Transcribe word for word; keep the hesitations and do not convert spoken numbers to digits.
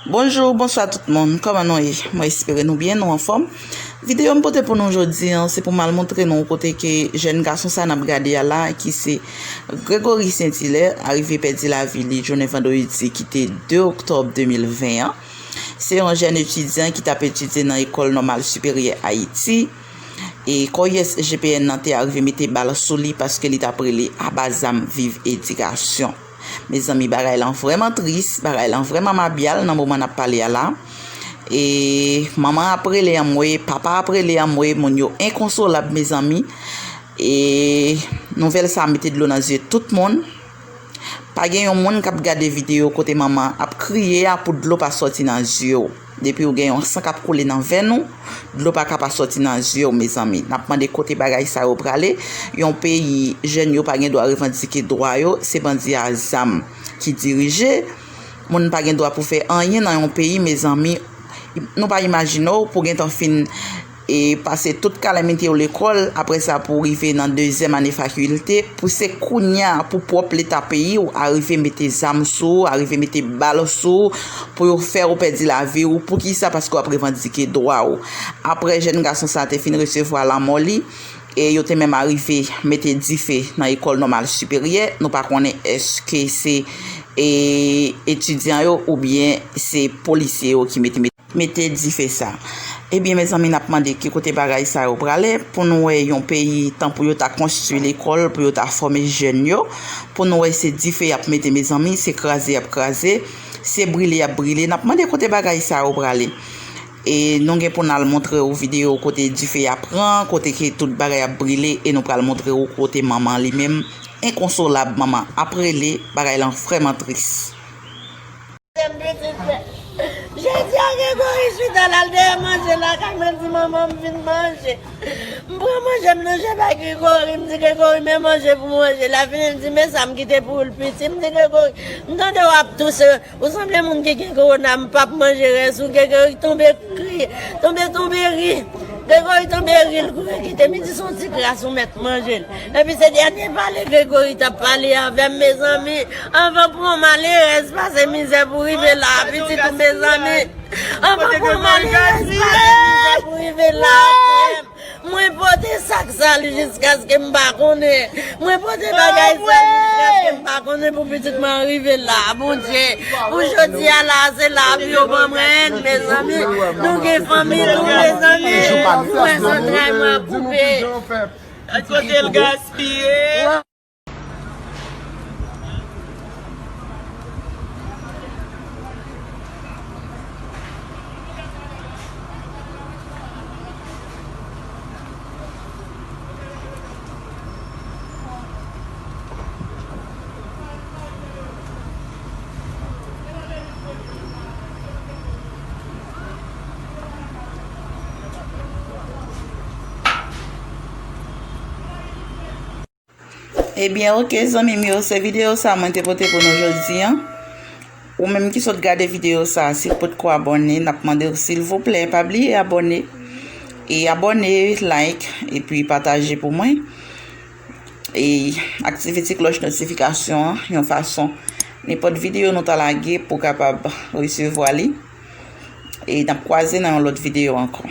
Bonjou, bonswa tout moun. Kòman nou ye? Mwen espere nou byen, nou anfòm. Videyo m pote pou nou jodi an, se pou m al montre nou kote ke jèn gason sa n ap gade a la, ki se Gregory Saint-Hilaire, arive pèdi lavi li jounen vandredi ki te de oktòb de mil ven an. Se yon jèn etidyan ki t ap etidye nan Ecole Normale Supérieure Haïti. E kò U S G P N nan te arive mete bal sou li paske li t ap rele aba zam viv edikasyon. Mezanmi, bagay lan vrèman tris, bagay lan vrèman mabyal nan moman n ap pale a la. E manman ap rele anmwe, papa ap rele anmwe, moun yo enkonsolab, mezanmi. E nouvèl sa mete dlo nan zye tout moun. Pa gen yon moun k ap gade videyo kote manman ap kriye a pou dlo pa sòti nan zye w. Depi w gen yon san k ap koule nan venn ou, dlo pa ka pa sòti nan zye w, mezanmi. N ap mande kote bagay sa yo prale. Yon peyi, jèn yo pa gen dwa revandike dwa yo, se bandi a zam ki dirije. Moun pa gen dwa pou fè anyen nan yon peyi, mezanmi. Nou pa imajine w pou gentan fin e pase tout kalamite w lekòl, apre sa pou w rive nan dezyèm ane fakilte, pou se kounye a pou pwòp leta peyi w arive mete zam sou w, arive mete bal sou w, pou yo fè w pèdi lavi w. Poukisa? Paske w ap revandike dwa w. Apre jèn gason sa te fin resevwa lanmò li, e yo te menm arive mete dife nan Ecole Normale Supérieure. Nou pa konnen èske se e etidyan yo oubyen se polisye yo ki mete mete dife sa. Ebyen, mezanmi, n ap mande ki kote bagay sa yo prale, pou nou wè yon peyi tan pou yo ta konstwi lekòl, pou yo ta fòme jèn yo, pou nou wè se dife y ap mete, mezanmi, se kraze y ap kraze, se brile y ap brile. N ap mande kote bagay sa yo prale. E nou gen pou n al montre w videyo kote dife a pran, kote ke tout bagay ap brile, e nou pral montre w kote manman li menm enkonsolab, manman ap rele, bagay lan vrèman tris. M pitit fè. Jodi a, Gregory chita, l al dèyè manje lakay mwen, di, "Manman, m vin manje." M pran manje, m nan je bay Gregory, m di, "Gregory, men manje pou manje." L a vini, l di, "Men sa m kite pou ou, l piti." M di, "Gregory, m tande w ap touse, ou sanble moun ki gen kowona, m p ap manje rès ou." Gregory tonbe kriye, tonbe, tonbe ri. Gregory tonbe ri, l kouri kite m, li di, "Se yon ti kras ou mèt manje l." Epi se dènye pale Gregory t ap pale avè m, mezanmi. Anvan pou yon malerèz pase mizè pou rive la, pitit ou, mezanmi. Anvan pou yon malerèz pase mizè pou rive la, frè m. Mwen pote sak sa li jiskaske m pa konnen. Mwen pote bagay sa li jiskaske m pa konnen pou pitit mwen rive la, Bondye. Pou jodi a la, se lavi yo ban mwen, mezanmi. Nou gen fanmi tou, mezanmi. Mwen zantray mwen koupe. Kote l gaspiye? Ebyen, oke, zanmi m yo, se videyo sa mwen te pote pou nou jodi an. Ou menm ki sot gade videyo sa, si w potko abòne, n ap mande w, silvouplè, pa bliye abòne. E abòne, like, epi pataje pou mwen. E aktive ti klòch notifikasyon an, yon fason nenpòt videyo nou ta lage pou w kapab resevwa li. E n ap kwaze nan yon lòt videyo ankò.